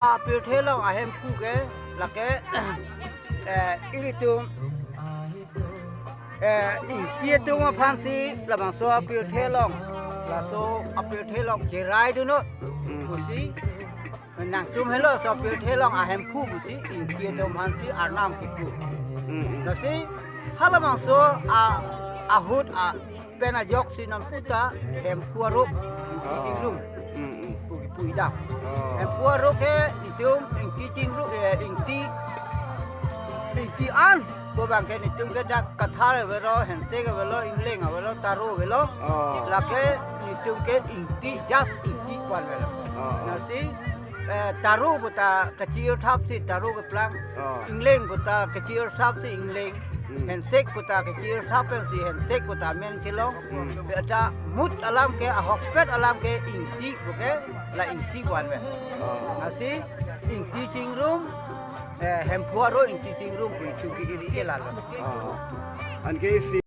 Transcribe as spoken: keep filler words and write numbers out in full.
Apirthe along ahemphu ke lake eh, ilitum eh, Ingti atum aphansi labangso apirthe along, laso apirthe along cherai dunnon pusi nangtum helo laso apirthe along ahemphu pusi Ingti atum aphansi arnam kipu. Lasi halabangso a ahut a pen ajoksi non puta Hemphu Aruk Ingti Chingrum pu kipu idam. Hemphu Aruk ke itum Ingti Chingrum eh, Ingti Ingti an pu abang ke itum ke dak Kathar avelo, Hensek avelo, Ingleng avelo, Taro avelo. Lake itum ke Ingti, just Ingti pu-an avelo. Lasi eh, Taro puta kachi-ir thapsi Taro keplang. Ingleng puta kachi-ir thapsi Ingleng. Hensek puta kachi-ir thap pensi Hensek puta amen chelong. Beta mut alam ke, ahokpet alam ke Ingti pu ke la Ingti pu-an ave. Lasi Ingti Chingrum eh, Hemphu Aruk Ingti Chingrum pu itum ke iri ke lalo. Anke isi